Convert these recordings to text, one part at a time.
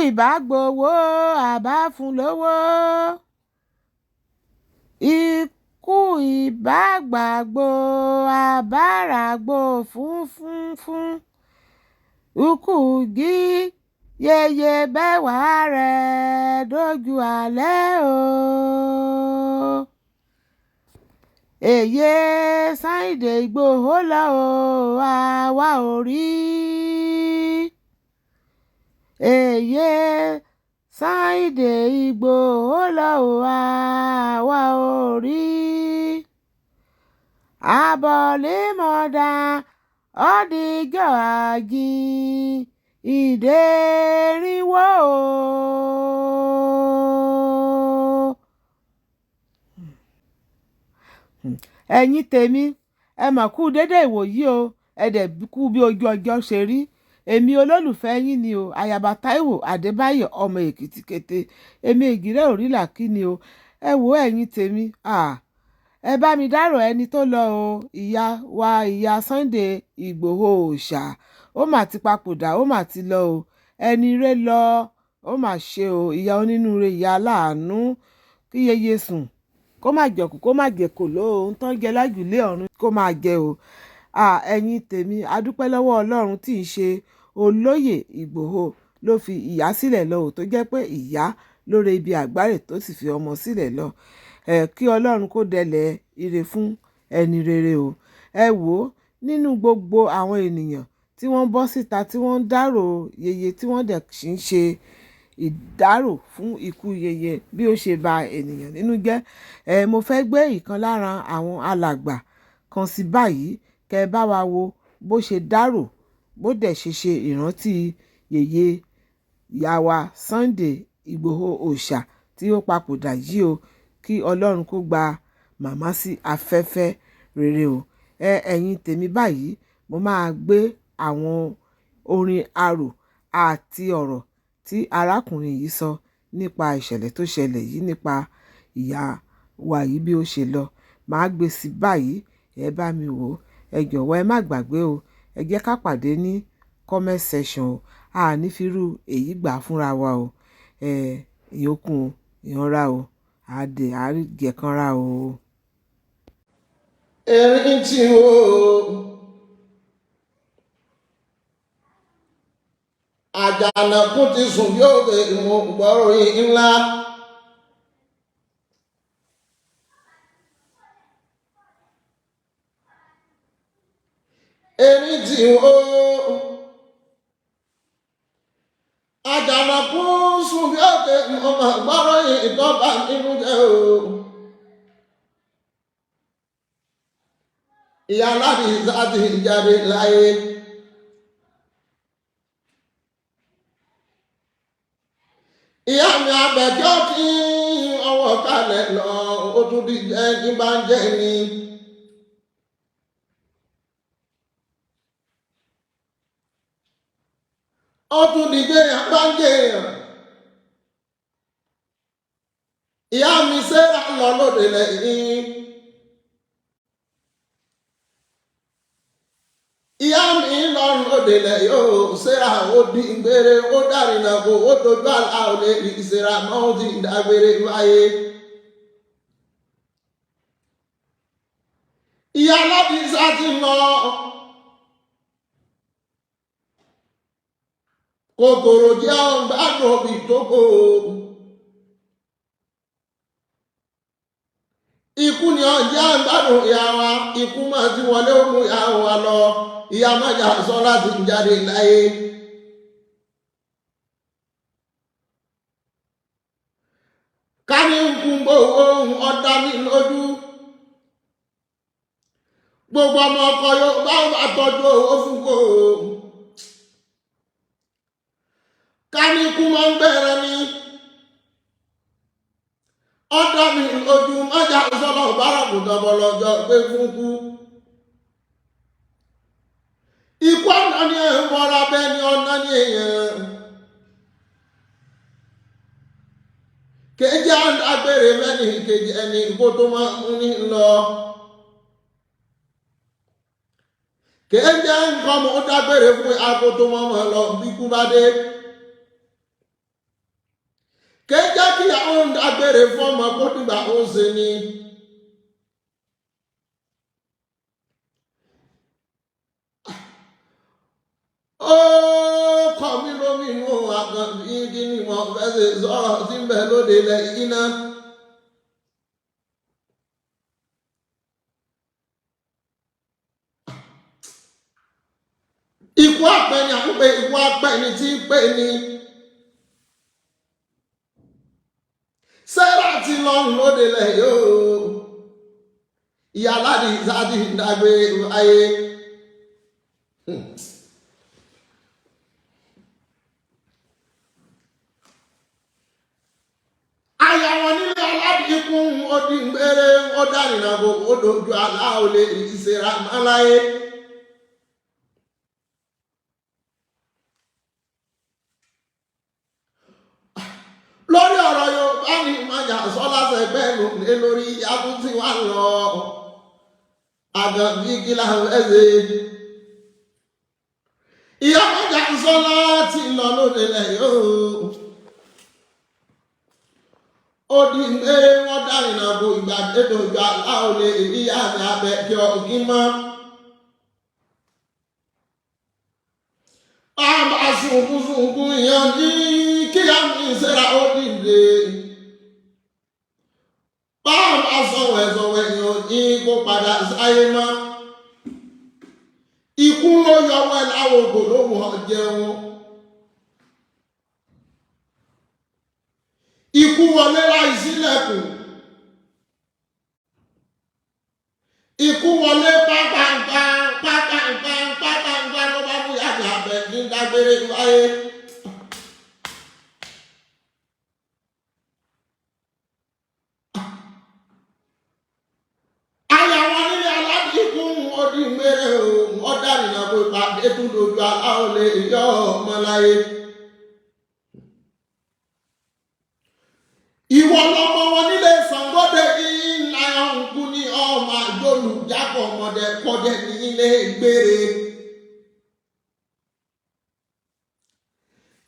Ìbá gbowó àbá fún lówó, ikú ìbá gbàgbó àbá ràgbò fún, ikú jí yeye bẹ́wà rẹ̀ dójú alẹ́ o. Èyí Sunday Ìgbòho lọ o, àwa ò rí. Èyí Sunday Ìgbòho lọ o, àwa ò rí. Àbọ̀límọ̀dà ọ̀dìjọ́ àjín ìdérìnwó o. Ẹ̀yin tèmi, ẹ mà kú dédé ìwòyí o, ẹ dẹ̀ kú bí ojú ọjọ́ ṣe rí. Èmi olólùfẹ́ yín ni o, Ayaba Táíwò Adébáyọ̀ ọmọ Èkìtì kété. Èmi èjìrẹ́ òrìlà kí ni o. Ẹ wo ẹ̀yin tèmi, ẹ bá mi dárò ẹni tó lọ o, ìyá wa ìyá Sunday Ìgbòho Òòṣà. Ó mà ti papòdà, ó mà ti lọ o. Ẹni rẹ̀ lọ, ó mà ṣe o. Ìyá onínúure, ìyá aláàánú, kí yeye sùn kó má jẹ̀kù, kó má jẹ kòló o, ń tán jẹ lájùlé ọ̀run kó máa jẹ o. Ẹ̀yin tèmi, a dúpẹ́ lọ́wọ́ Ọlọ́run tí ń ṣe olóyè Ìgbòho ló fi ìyá sílẹ̀ lọ o, tó jẹ́ pé ìyá lóore ibi àgbáre tó sì fi ọmọ sílẹ̀ lọ. Kí Ọlọ́run kó dẹlẹ̀ ire fún ẹni rere o. Ẹ wò ó, nínú gbogbo àwọn ènìyàn tí wọ́n bọ́ síta tí wọ́n ń dárò yeye, tí wọ́n dẹ̀ sì ń ṣe ìdárò fún ikú yeye bí ó ṣe ba ènìyàn nínú jẹ́. Mo fẹ́ gbé ìkan lára àwọn alàgbà kan sí báyìí, kẹ́ ẹ bá wa wo bó ṣe dárò, bó dẹ̀ ṣe ṣe ìrántí yeye ìyá wa Sunday Ìgbòho Òòṣà tí ó papòdà yìí o. Kí Ọlọ́run kó gba màmá sí afẹ́fẹ́ rere o. Ẹ̀yin tèmi báyìí, mo máa gbé àwọn orin arò àti ọ̀rọ̀ tí arákùnrin yìí sọ nípa ìṣẹ̀lẹ̀ tó ṣẹlẹ̀ yìí, nípa ìyá wa yìí bí ó ṣe lọ. Màá gbé sí báyìí, ẹ bá mi wò ó. Ẹ jọ̀wọ́ ẹ má gbàgbé o. Ẹ jẹ́ ká pàdé ní comment section o. A ní fi rú èyí gbà fúnra wa o. Ìyókùn o, ìyanra o, àdè àríjẹkànra o. Erin tí o àjànàkú ti sùn bí òkè ìwọ̀n gbọ́rọ̀ ńlá. Erin tí o àjànàkú sùn bí òkè ìwọ̀n gbọ́rọ̀ ìtọ́ba nínú jẹ́ o. Ìyá aládìsá ti jáde láyé. Ìyá mi abẹ́kẹ́ kí ọwọ́ kalẹ̀ lọ, ó tún di jẹ́ ní bá ń jẹ́ ni. Ó tún di jẹ́ yàn bá ń jẹ́ yàn. Ìyá mi sẹ́ra lọ lóde lẹ́yìn. Ìyá mi lọ lóde lẹ́yìn ó sẹ́ra ó di gbére ó dárìnà kó ó dojú àlá ò lè rí sẹ́ra mọ́ ó ti dágbére wáyé. Ìyá aládìsá ti lọ. Kòkòrò jẹ́ ọ̀gbádùn òbí tó kò. Ikú ni ọjà gbádùn ìyá wa, ikú máa ti wọlé ó mú ìyá wa lọ, ìyá májà sọ láti jáde láyé. Ká ní ń kún gbowó ohun ọ̀dá mi lójú. Gbogbo ọmọ ọkọ yóò bá wà tọ́jú owó fún kò. Ká ní kú máa ń bẹ̀rẹ̀ ni. Ọ̀dá mi lójú májà sọ́lọ̀ bárakù tọ́bọ̀lọ́jọ́ gbé fún kú. Ikú ọ̀nà ni ẹ̀ ń bọ́ra bẹ́ẹ̀ ni ọ̀nà ni èèyàn. Kejì agbèrè mẹ́ni kejì ẹni kó tó máa ń ní lọ. Kejì nǹkan mọ̀ ó dágbére fún akó tó máa mọ̀ lọ bí kú bá dé. Kéjẹ́ kí àwọn ń dágbére fọ́mọ kó dìgbà ó ṣe ni. Ó kọ́ mi lóminú àkànbí kí ni mo fẹ́ ṣe sọ̀rọ̀ tí ń bẹ lóde ilẹ̀ yìí náà. Ikú apẹni à ń pè ikú apẹni tí ń pè ní. Sarah ti lọ́run lóde lẹ̀ yóò. Ìyá aládìí sáà ti dágbére ayé. Aya wọn nílé aládìkún ó di gbére ó dárìnà kó ó dojú àlá ò lè ìsera máláyé. Lórí ọ̀rọ̀ Yorùbá ni màjà sọ́lá sẹ́gbẹ́nu lé lórí yàtú tí wà lọ. Àgànbí kí la fẹ́ ṣe. Ìyá màjà sọ́lá ti lọ lóde lẹ̀ yóò. Ó di gbére wọ́n dárìnà kó ìgbà dédòjú àlá ò lè ìyá mi abẹ kí ọ̀gí mọ́. Bàbá sunkún sunkún ìyàn ní kíyà mi ìṣẹ́ra ó dìde. Bàbá sọ̀wẹ̀ sọ̀wẹ̀ ìyàn ní kó padà sáyé mọ́. Ikú ló yọwọ́ ẹ̀ láwọn ògò ló wọ̀ jẹun. Ikú wọlé láì sílẹ̀kùn. Ikú wọlé pápánpá pápánpá pápánpá ló bá mú yàtọ̀ abẹ ní dágbére wáyé. Aya wọn nílé aládìkún ó di mẹ́rẹ̀ o, ó dárìnà kó ìpàdé tún dojú aláwọ̀ lè yọ ọmọ láyé. Ìwọ lọmọ wọn nílé Sàngódé ìlà ọ̀nkú ní ọmọ àjọlùjákọ̀ ọmọdé kọjẹ ní ilé gbére.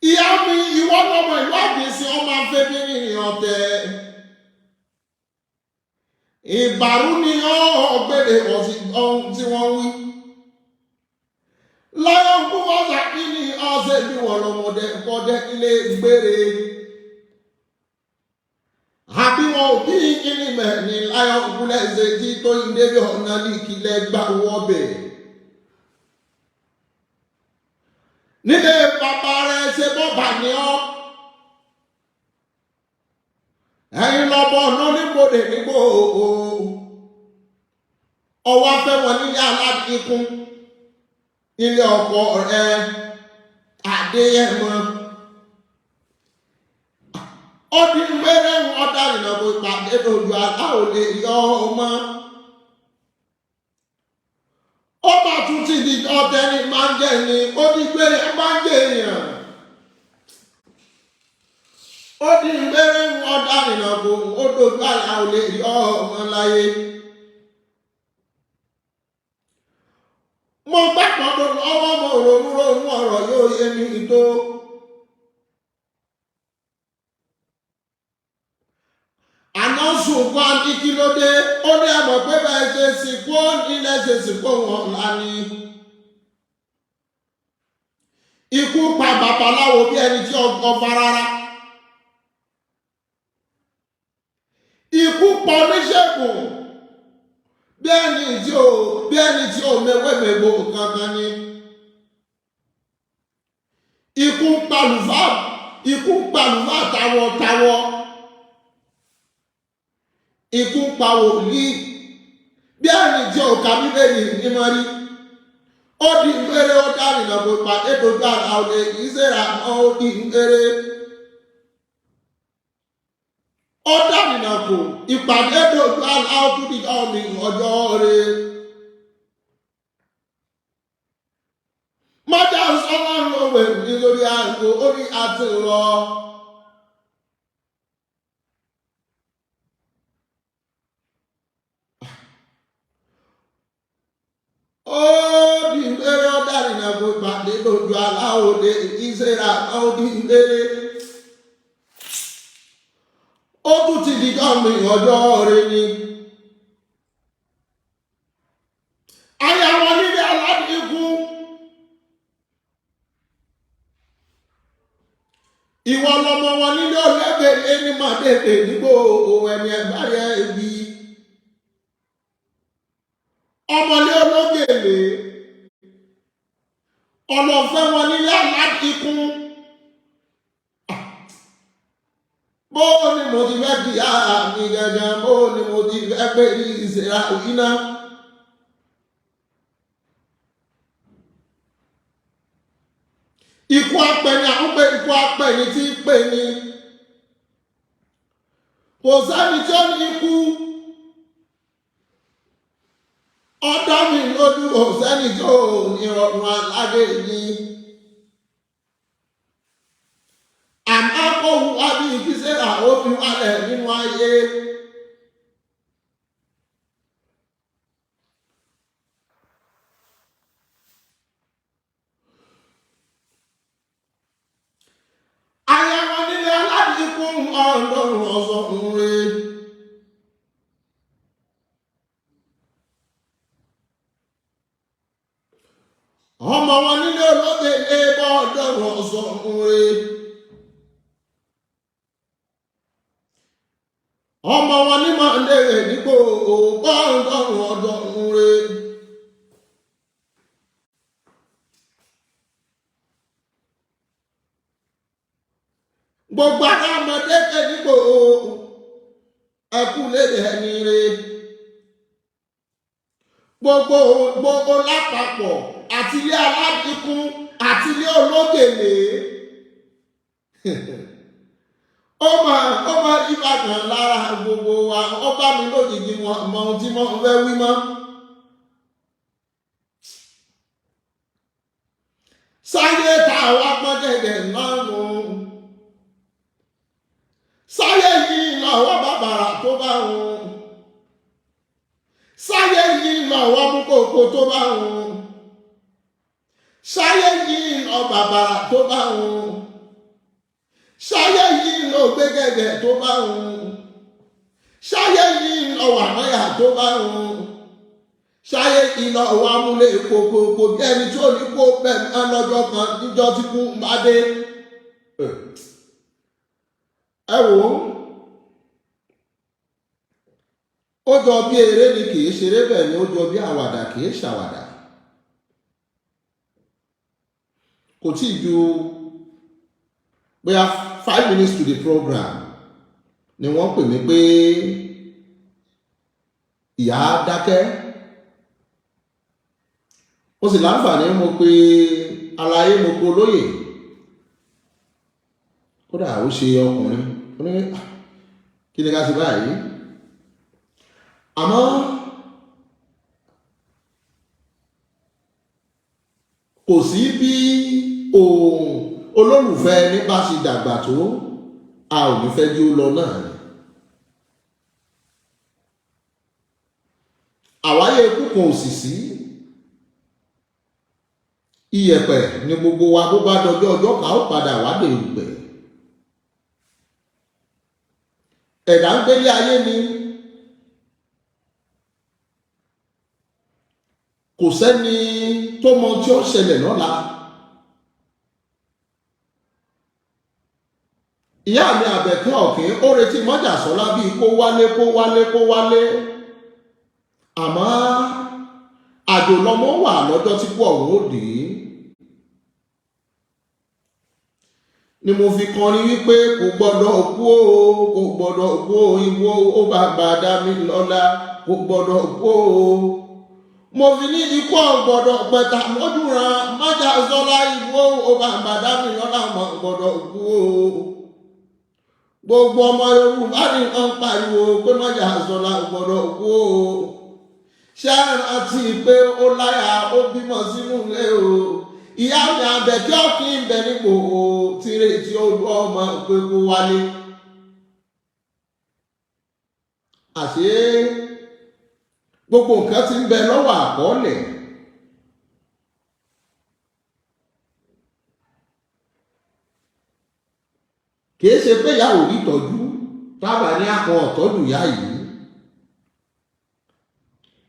Ìyá mi ìwọ lọmọ ìlú àgbèsè ọmọ afẹ́bìnrin ọ̀tẹ̀. Ìbàrú ni ọ̀gbẹ́dẹ̀ ọ̀hún tí wọ́n wí. Láyọ̀ kú wọ́n sàkí ní ọ̀sẹ̀ bí wọ́n lọmọdé kọjẹ ilé gbére. Àbí wọn ò bí kíní mẹ́ ní láyọ̀ kúlẹ̀ ṣe tí tó ń débi ọ̀nà ní ìkìlẹ̀ gbà wọ́bẹ̀. Nílé bàbá rẹ̀ ṣe bọ́bà ní ọ́. Ẹ̀yin lọ́bọ̀ ọ̀nà oníbodè nígbò o. Ọwọ́ afẹ́ wọn nílé aládìkún. Nílé ọkọ rẹ̀ Adéyẹmọ. Ó di gbére wọn dárìnà kó ìpàdé dojú àlá ò lè yọ ọmọ. Ó bá tún ti di ọdẹ ní máa ń jẹ ni, ó di gbére máa ń jẹ èèyàn. Ó di gbére wọn dárìnà kó ó dojú àlá ò lè yọ ọmọ láyé. Mo gbàgbọ́ lọ́wọ́ mo ronú ronú ọ̀rọ̀ yóò yé mi tó. Àná sunkún àní kí ló dé, ó ní ẹ̀mọ̀ pé bẹ́ẹ̀ ṣe sìnkú nílẹ̀ ṣe sìnkú wọn lání. Ikú pa babaláwo bí ẹni tí ọkọ rárá. Ikú pa oníṣègùn bí ẹni tí ò bí ẹni tí ò mewémegbo kankan ni. Ikú palùfà ikú palùfà tawọ́tawọ́. Ikú pa wòlíì bí ẹni tí ò ka Bíbélì mímọ́ rí. Ó di gbére ó dárìnà kó pàdé dojú àlá ò lè ìṣèrà mọ́ ó di gbére. Ó dárìnà kò ìpàdé dojú àlá ó tún di ọ̀mì ọjọ́ rẹ̀. Mọ́jà sọ́lá ń lòwẹ̀ ní lórí aago orí àti lọ. Ó di gbére ó dárìnà kó ìpàdé dojú àlá ò lè ìṣèrà mọ́ ó di gbére. Ó tún ti dijọ́ mi, ọjọ́ rẹ ni. Aya wọn nílé aládìkú. Ìwọ lọmọ wọn nílé ọlẹ́gbẹ̀ẹ́ ní màdébè nígbò ẹni ẹ̀bá yẹ ibi. Ọmọlé ológèlè. Ọlọ́fẹ́ wọn nílé aládìkú. Bó ni mo ti fẹ́ di àmì gẹ́gẹ́, bó ni mo ti fẹ́ pé ìṣẹ̀ra iná. Ikú apẹni, àwọn pé ikú apẹni tí ń pè ní. Kò sẹ́ni tí ó ní ikú. Ọ̀dọ́ mi lójú, kò sẹ́ni tí ó ní ọ̀run aládé yìí. Àmọ́ kó wu wá bí ìfisẹ́ra ó fi wálẹ̀ nínú ayé. Aya wọn nílé aládìkú ọlọ́run ọ̀sán rẹ̀. Ọmọ wọn nílé olóde lébọ́ ọlọ́run ọ̀sán rẹ̀. Ọmọ wọn ní Mọ̀ndérè nígbò ọlọ́run ọ̀dọ́run rẹ̀. Gbogbo ara ọmọdé ké nígbò ẹkú lédè ẹni rẹ̀. Gbogbo gbogbo lápapọ̀ àti ilé aládìkú àti ilé ológèlè. Ó máa Ìbàdàn lára gbogbo wa, ó bá mi lójijì, wọn mọ ohun tí mo fẹ́ wí mọ́. Sáyé tá a wá pọ́n gẹ̀gẹ̀ náà nù. Sáyé yìí lọ́wọ́ bàbàrà tó bá wọn. Sáyé yìí lọ́wọ́ mú kókó tó bá wọn. Sáyé yìí lọ bàbàrà tó bá wọn. Sáyé yìí lọ gbé gẹ̀gẹ̀ tó bá wọn. Sáyé yìí lọ wàmọ́yà tó bá wọn. Sáyé yìí lọ wà múlé kókókó bí ẹni tí ò ní kó bẹ́ẹ̀ mọ́ lọ́jọ́ kan níjọ́ tí kú bá dé. Ẹ wò ó, ó jọ bí eré ni, kì í ṣeré, bẹ́ẹ̀ ni ó jọ bí àwàdà, kì í ṣàwàdà. Kò tí ì ju bóyá 5 minutes to the program ni wọ́n pè mí pé ìyá dákẹ́. Mo sì láǹfààní, mo pe aláyé, mo pe olóyè, kódà ó ṣe ọkùnrin. Ó ní, "Ah, kí ni ká ṣe báyìí?" Àmọ́ kò sí bí òun olólùfẹ́ ní bá ṣe dàgbà tó, a ò ní fẹ́ jí ó lọ náà ni. Àwáyé ikú kan ò sì sí. Iyẹ̀pẹ̀ ni gbogbo wa, bó bá dọjọ́ ọjọ́ kan, ó padà wá dé erùpẹ̀. Ẹ̀dá ń gbélé ayé ni, kò sẹ́ni tó mọ tí ó ṣẹlẹ̀ lọ́la. Ìyá mi Àbẹ̀kẹ́ Ọ̀kín, ó retí Mọ́jàsọ́lá bíi kó wálé, kó wálé, kó wálé, àmọ́ àjò lọmọ wà lọ́jọ́ tí kú ọ̀hún ó dé. Ni mo fi kọrin wípé kò gbọ́dọ̀ kú o, kò gbọ́dọ̀ kú o, ìwọ ó bàbá dá mi lọ́lá, kò gbọ́dọ̀ kú o. Mo fi ní ikú ọ̀gbọ́dọ̀ pẹ̀tà mọ́dúnrán Májàsọ́lá, ìwọ ó bàbá dá mi lọ́lá, mọ̀ gbọ́dọ̀ kú o. Gbogbo ọmọ Yorùbá ní wọ́n ń pariwo pé Májàsọ́lá gbọ́dọ̀ kú o. Ṣé ẹ rántí pé ó láyà, ó bímọ sínú ilé o? Ìyá mi Àbẹ̀kẹ́ Ọ̀kín ń bẹ nípò tírètí olú ọmọ pé kó wálé. Àṣé gbogbo nǹkan tí ń bẹ lọ́wọ́ àkọọ́lẹ̀. Kìí ṣe pé ìyá ò rí ìtọ́jú. Tábà ní àpọn ọ̀tọ́jú ìyá yìí,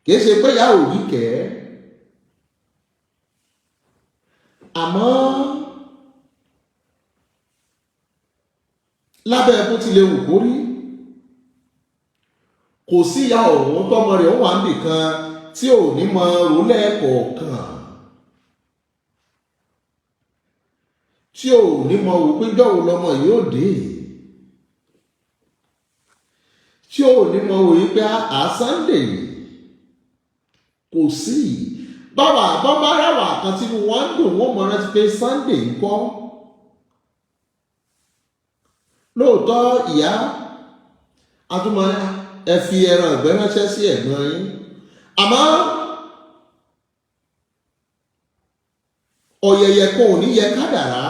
kìí ṣe pé ìyá ò rí kẹ́, àmọ́ lábẹ́ bó ti lè wù kó rí, kò sí ìyá ọ̀hún tọmọ rẹ̀ wà nìkan tí ò ní mọ rólẹ̀ kọ̀ọ̀kan, tí ò ní mọ wò pé jọ̀wọ́ lọmọ yóò dé, tí ò ní mọ wò yí pé à Sunday kò sí. Báwa bọ́bá ráwà kan tí wọ́n ń dùn wọ́n mọ̀ rántí pé Sunday ń kọ́. Lóòótọ́ ìyá atúmọ̀ ẹ fi ẹran ìgbẹ́ ránṣẹ́ sí ẹ̀gbọ́n yín, àmọ́ ọ̀yẹ̀yẹ̀ kan ò ní yẹ kádàrá.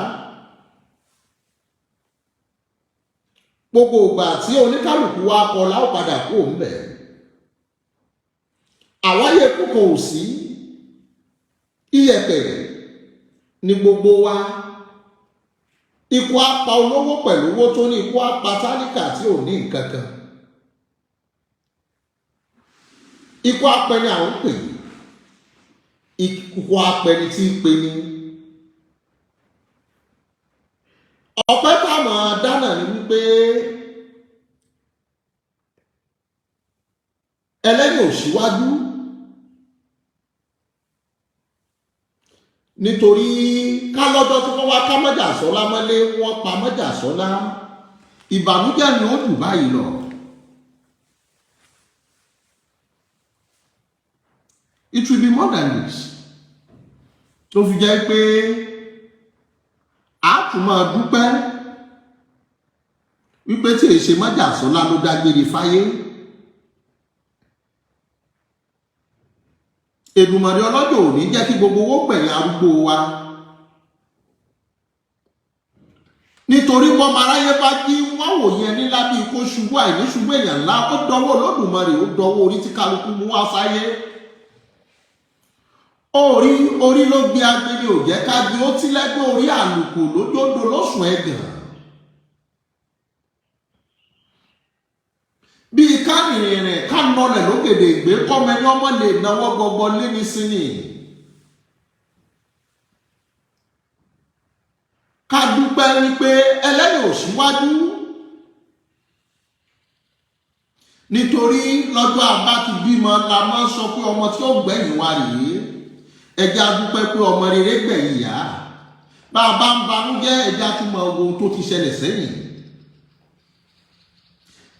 Gbogbo ìgbà tí oníkálukú wa kọ la ó padà kú òun bẹ̀. Àwáyé kú kan ò sí, iyẹ̀pẹ̀ ni gbogbo wa. Ikú á pa olówó pẹ̀lú owó tó ní, ikú á pa tálíkà tí ò ní nǹkan kan. Ikú apẹni à ń pè, ikú apẹni tí ń pe ni. Ọpẹ́ táwọn dáná ni wípé ẹlẹ́yìn ò síwájú, nítorí ká lọ́jọ́ tí wọ́n wá ká Májàsọ́lá mọ́lé, wọ́n pa Májàsọ́lá, ìbànújẹ́ ni ó jù báyìí lọ. It will be more than this. Tó fi jẹ́ pé a tún máa dúpẹ́ wípé tí èṣe Májàsọ́lá ló dágbére fáyé. Èdùmàrè ọlọ́jọ́ òní jẹ́ kí gbogbo owó gbẹ̀yìn arúgbó wa. Nítorí bọ́mọ aráyé bá jí wọ́n wò yẹn ní lábí kó ṣubú, àìní ṣubú èèyàn ńlá, ó dọwọ́ Olódùmarè, ó dọwọ́ orí tí kálukú mú wá sáyé. Orí orí ló gbé agbèrè ò jẹ́ ká gbé, ó ti lẹ́gbẹ́ orí àlùkò lójódo lóṣùn ẹ̀gàn. Bíi ká rìnrìn ká nọlẹ̀ lókèdè ìgbé kọ́mọ ẹni ọmọ lè náwó gbọgbọ lé ní síní. Ká dúpẹ́ wípé ẹlẹ́yìn ò síwájú, nítorí lọ́jọ́ abá ti bímọ la máa ń sọ pé ọmọ tí ó gbẹ̀yìn wa rèé. Ẹja dúpẹ́ pé ọmọ rere gbẹ̀yìn yá. Bá a bá ń banújẹ́, ẹja tún mọ ohun tó ti ṣẹlẹ̀ sẹ́yìn.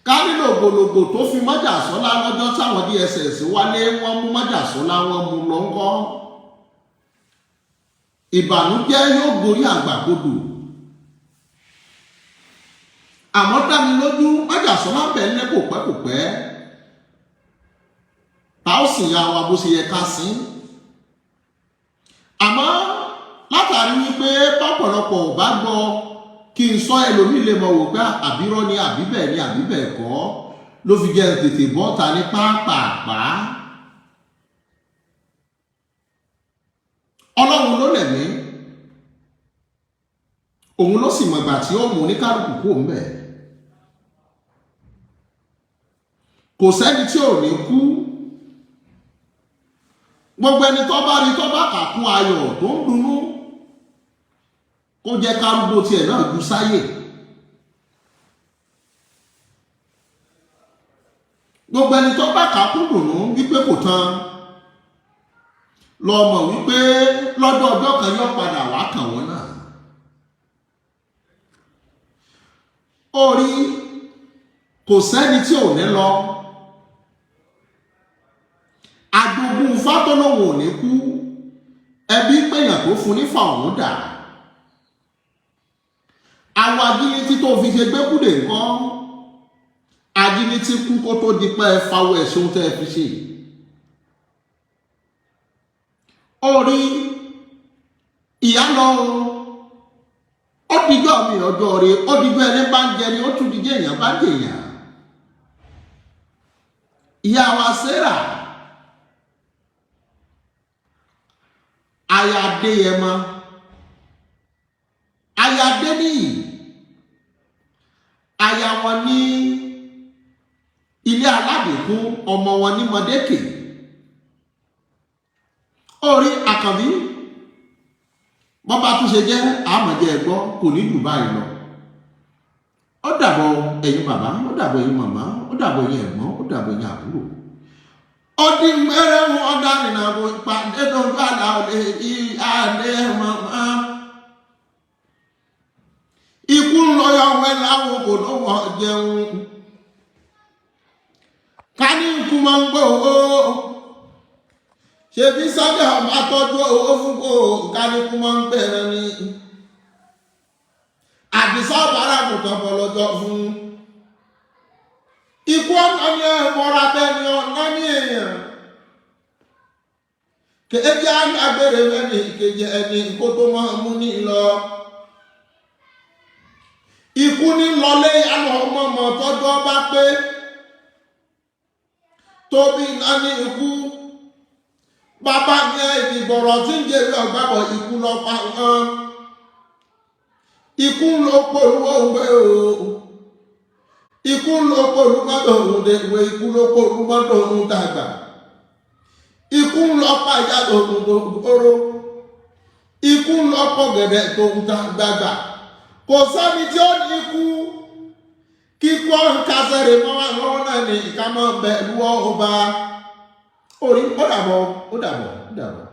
Ká nílò ògbólógbò tó fi Májàsọ́lá lọ́jọ́ táwọn DSS wálé, wọ́n mú Májàsọ́lá, wọ́n mú lọ ńkọ́. Ìbànújẹ́ yóò gorí àgbàkodò. Àmọ́ dá mi lójú, Májàsọ́lá bẹ̀ ní kò pẹ́ kò pẹ́. Ta ó sì ya wa bó ṣe yẹ ká sí. Àmọ́ látàrí wípé pọ̀pọ̀lọpọ̀ ò bá gbọ́ kí n sọ, ẹlòmíì lè mọ̀ wò pé àbírọ́ ni àbí bẹ́ẹ̀ ni àbí bẹ́ẹ̀ kọ́, ló fi jẹ́ tètè bọ́ta ní pápápá. Ọlọ́run ló lẹ̀mí, òun ló sì mọ̀gbà tí ó mú oníkálukú kú òun bẹ̀. Kò sẹ́ni tí ò ní kú. Gbogbo ẹni tó bá rí tó bá kà kún ayọ̀ tó ń dunnú, kó jẹ́ kárúgbó tiẹ̀ náà ju sáyè. Gbogbo ẹni tó bá kà kún dùnnú wípé kò tán, lọ mọ̀ wípé lọ́jọ́ ọjọ́ kan yóò padà wá kàn wọ́n náà. Orí kò sẹ́ni tí ò ní lọ. Agbógun Fátọ́lọ́hún ò ní kú, ẹbí pèèyàn tó fún nífà ọ̀hún dà. Àwọn ajínigbé tó fi ṣe gbẹ́kúdè ńkọ́, ajínigbé kú kó tó di pé ẹ fawọ́ ẹ̀sùn tẹ́ ẹ fi ṣe. Orí ìyá lọ o, ó dijọ́ mi ọjọ́ rẹ, ó dijọ́ ẹni bá ń jẹ ni, ó tún dijọ́ èèyàn bá ń jèèyàn. Ìyá wa Sarah aya Adéyẹmọ, aya Adéníyì, aya wọn ní Ọládìkún ọmọ wọn ní Mọdékè. Orí Àkànbí, bọ́bá tún ṣe jẹ́ àmọ̀jẹ́ ẹ̀gbọ́, kò ní jù báyìí lọ. Ó dàbọ̀ ẹ̀yin bàbá, ó dàbọ̀ ẹ̀yin màmá, ó dàbọ̀ ẹ̀yin ẹ̀gbọ́n, ó dàbọ̀ ẹ̀yin àbúrò. Ó dín mẹ́rẹ̀ wọn dánìnà bó ìpàdé tó bá là ó lè yí adé màmá. Ikú ń lọ yọ wẹ́ láwọn kò lówó jẹun. Ká ní ikú máa ń gbọ́ owó, ṣebí sábẹ́ ọba tọ́jú owó fún kò. Ká ní ikú máa ń bẹ̀rẹ̀ ni àdìsá ọ̀bára kò tọ́ bọ́ lọ́jọ́ fún ikú. Ọ̀nà ni ẹ̀mọ́ra bẹ́ẹ̀ ni ọ̀nà ní èèyàn kejì agbèrè ẹni kejì ẹni kó tó máa mú ní lọ. Ikú ní lọlé àlọ́ ọmọ tọ́jú ọba pé tóbi náà ní ikú bàbá ní ìdìbọ̀rọ̀ tí ń jèrè ọ̀gbàbọ̀. Ikú lọ pa wọn. Ikú ló polówó òwe o. Ikú ló polúmọ́tò òun dèwé. Ikú ló polúmọ́tò òun dàgbà. Ikú ló pa ìyá òun tó gbóró. Ikú ló pọ̀ gẹ̀dẹ̀ tó ń ta gbàgbà. Kò sẹ́ni tí ó ní ikú kíkọ́ kásẹ̀rẹ̀ mọ́ wa lọ́wọ́ náà ní ìka mọ́ bẹ̀rù ọba orí. Ó dàbọ̀, ó dàbọ̀, ó dàbọ̀.